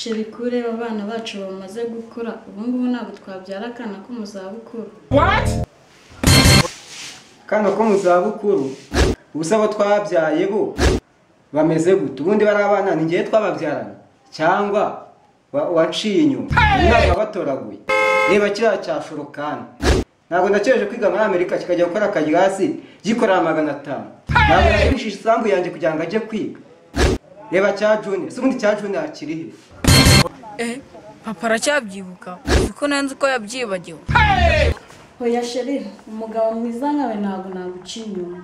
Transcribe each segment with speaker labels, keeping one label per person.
Speaker 1: Chéri, kureba abana bacu bamaze gukura, ubu ngubu ntabwo twabyara akana ko mu zabukuru.
Speaker 2: Akana ko mu zabukuru? Ubusa abo twabyaye bo bameze gute? Ubundi bari abana ni ngewe twababyaranye cyangwa waciye inyuma? Ntabwo batoraguye. Reba kiriya cya Shorokani, ntabwo ndakereje kwiga muri Amerika kikajya gukora akagirasi gikorera 500. Ntabwo nagurishije isambu yanjye kugira ngo ajye kwiga. Reba cya Junior, se ubundi cya Junior akiri he?
Speaker 3: Papa aracyabyibuka, kuko nanzi ko yabyibagiwe.
Speaker 1: Oya chéri, umugabo mwiza nkawe ntabwo naguca inyuma.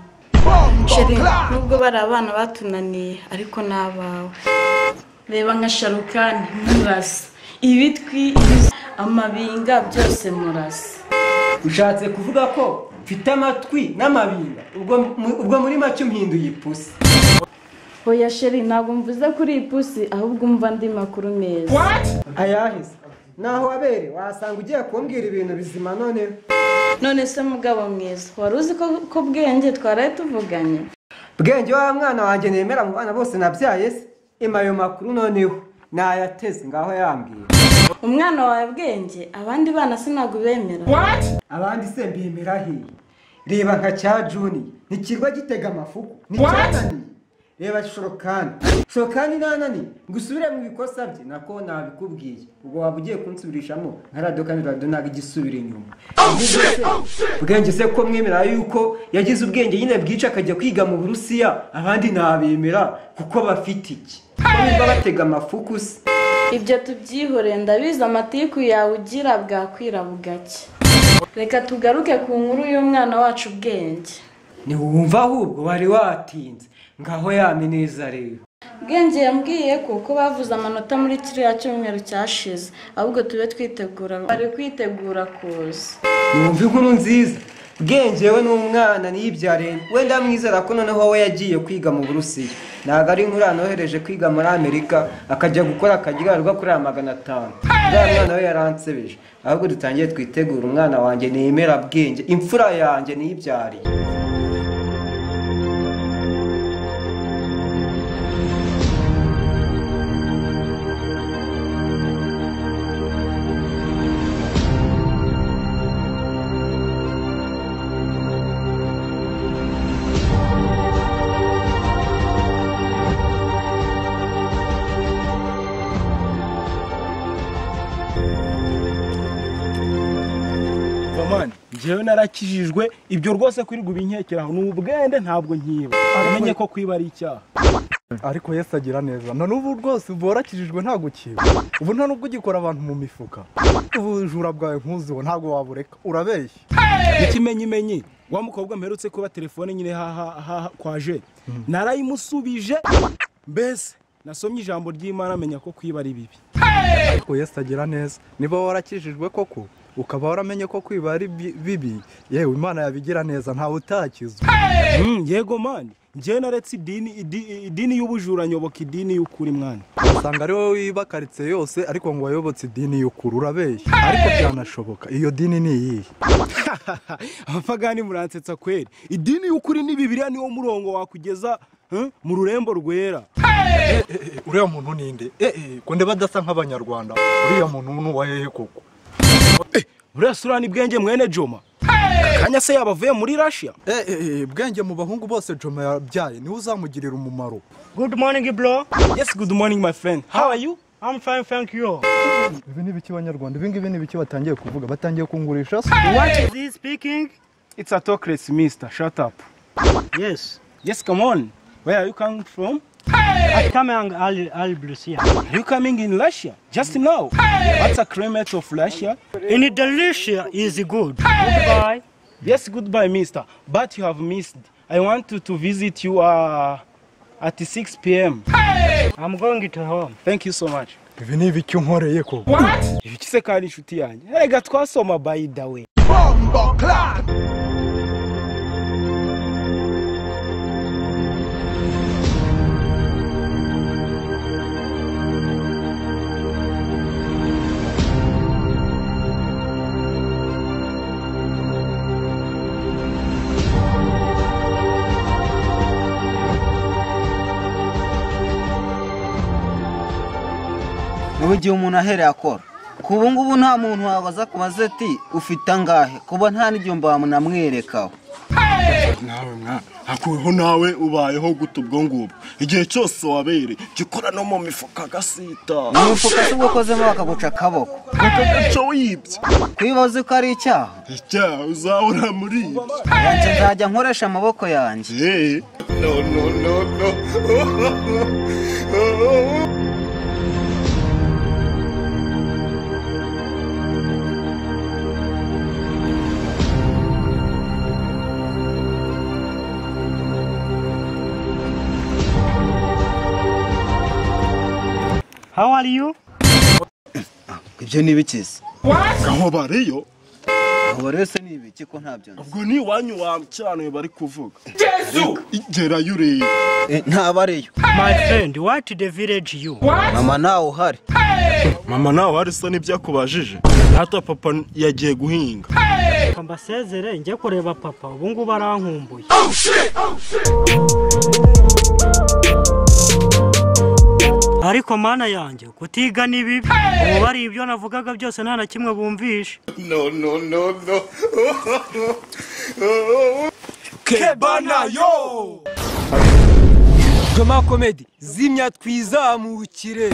Speaker 1: Chéri, nubwo bari abana batunaniye ariko ni abawe. Reba nka Sharukani murasa, ibitwi, amabinga byose murasa.
Speaker 2: Ushatse kuvuga ko mfite amatwi n'amabinga? Ubwo muri make umpinduye ipusi.
Speaker 1: Oya chéri, ntabwo mvuze kuri ipusi, ahubwo umva andi makuru meza.
Speaker 2: Ayahise naho wabere wasanga ugiye kumbwira ibintu bizima none.
Speaker 1: None se mugabo mwiza, wari uzi ko Bwenge twaraye tuvuganye?
Speaker 2: Bwenge wa mwana wanjye nemera mu bana bose nabyaye se? Ima ayo makuru noneho nayateze, ngaho yambwiye.
Speaker 1: Umwana wawe Bwenge, abandi bana sinagubemera.
Speaker 2: Abandi se mbemera he? Reba nka cya Juni, ntikirwa gitega amafuku, nticyananiye. Reba Shorokani, Shorokani nanani ngo usubire mu bikosa bye, nako nabikubwiye. Ubwo waba ugiye kunsubirishamo nka radio, kandi radio ntabwo igisubira inyuma. Bwenge se ko mwemera yuko yagize ubwenge nyine bwica akajya kwiga mu Burusiya, abandi ntabemera kuko bafite iki? Niba batega amafuku se?
Speaker 1: Ibyo tubyihoreye, ndabizi amatiku yawe ugira bwakwira bugake. Reka tugaruke ku nkuru y'umwana wacu Bwenge.
Speaker 2: Ntiwumva ahubwo wari watinze, ngaho yameneza rero.
Speaker 1: Bwenge yambwiye ko uko bavuze amanota muri kiriya cyumweru cyashize, ahubwo tube twitegura, bari kwitegura kuza.
Speaker 2: Numva inkuru nziza. Bwenge we n'umwana niyibyare, wenda mwizera ko noneho we yagiye kwiga mu Burusiya. Ntabwo ari inkuru yanohereje kwiga muri Amerika akajya gukora akagirirwa kuri 500. Ya mwana we yaransebeje. Ahubwo dutangiye twitegura umwana wanjye nemera Bwenge, imfura yanjye niyibyariye.
Speaker 4: Njyewe narakijijwe, ibyo rwose kwirirwa ubinkekeraho ni ubwende, ntabwo nkiba. Umenye ko kwiba ari icyaha.
Speaker 5: Ariko Yesu agira neza. Na n'ubu rwose ubu warakijijwe ntabwo ukiba. Ubu nta nubwo ugikora abantu mu mifuka. Ubujura bwawe nkuziho ntabwo wabureka, urabeshya.
Speaker 4: Ikimenyimenyi wa mukobwa mperutse kuba telefone nyine ha kwaje, narayimusubije. Mbese nasomye ijambo ry'Imana amenya ko kwiba ari bibi.
Speaker 5: Ariko Yesu agira neza. Niba warakijijwe koko ukaba waramenye ko kwiba ari bibi, yewe Imana yabigira neza, ntawe utakizwa.
Speaker 4: Yego mani, njyewe naretse idini y'ubujura nyoboka idini y'ukuri mwana.
Speaker 5: Usanga ari wowe wiba karitsiye yose ariko ngo wayobotse idini y'ukuri, urabeshya. Ariko byanashoboka, iyo dini ni iyihe?
Speaker 4: Abapagani muransetsa kweri. Idini y'ukuri ni Bibiliya, niwo murongo wakugeza mu rurembo rwera.
Speaker 5: Uriya muntu ninde? Ko ndeba adasa nk'abanyarwanda. Uriya muntu ni uwa hehe koko?
Speaker 4: Uriya sura ni Bwenge mwene Joma. Kanya se yabavuye muri Russia?
Speaker 5: Bwenge mu bahungu bose Joma yabyaye niwe uzamugirira umumaro.
Speaker 6: Good morning bro.
Speaker 4: Yes, good morning my friend. How are you?
Speaker 6: I'm fine, thank you.
Speaker 5: Ibi ni biki banyarwanda? Ibi ngibi ni biki batangiye kuvuga? Batangiye kungurisha se?
Speaker 6: What is he speaking?
Speaker 4: It's a talkless mister. Shut up.
Speaker 6: Yes.
Speaker 4: Yes, come on. Where are you coming from?
Speaker 6: I'm coming al Russia.
Speaker 4: Are you coming in Russia? Just now? What's a climate of Russia?
Speaker 6: In the Russia is good. Goodbye.
Speaker 4: Yes, goodbye, mister. But you have missed. I want to visit you at 6 p.m.
Speaker 6: I'm going to home.
Speaker 4: Thank you so much.
Speaker 5: Ibi ni ibiki unkoreye koko?
Speaker 4: Ibiki se kandi inshuti yanjye? Erega twasoma by the way.
Speaker 7: Bombo clap. Ubu igihe umuntu ahereye akora ku ngubu nta muntu wabaza kubaza ati ufite angahe, kuba nta n'igihumbi wamunamwerekaho.
Speaker 8: Nawe mwana akuweho, nawe ubayeho gute ubwo ngubwo? Igihe cyose wabereye jya ukora no mu mifuka agasita.
Speaker 7: Mu mifuka se ubwo ukozemo bakaguca akaboko?
Speaker 8: Bakaguca wibye.
Speaker 7: Kwibaza ko ari icyaha?
Speaker 8: Icyaha uzahora muri ibyo.
Speaker 7: Yanjye nzajya nkoresha amaboko yanjye.
Speaker 8: No no no no.
Speaker 6: How are you?
Speaker 7: Ibyo ni ibiki se?
Speaker 8: Aho bariyo?
Speaker 7: Aho bariyo se ni ibiki ko ntabyo nzi?
Speaker 8: Ubwo ni iwanyu wa cyane bari kuvuga. Yesu! Igerayo urebe.
Speaker 7: Ntabariyo.
Speaker 6: My friend, what the village you?
Speaker 7: Mama nawe uhari.
Speaker 8: Mama nawe uhari se nibyo akubajije? Hata papa yagiye guhinga.
Speaker 6: Mbasezere njye kureba papa, ubu ngubu arankumbuye. Ariko mana yanjye kutiga ni bibi, ubu bari ibyo navugaga byose nta na kimwe bumvishe.
Speaker 8: No no no no.
Speaker 2: Kebana yo! Joma Comedy, zimya twizamukire.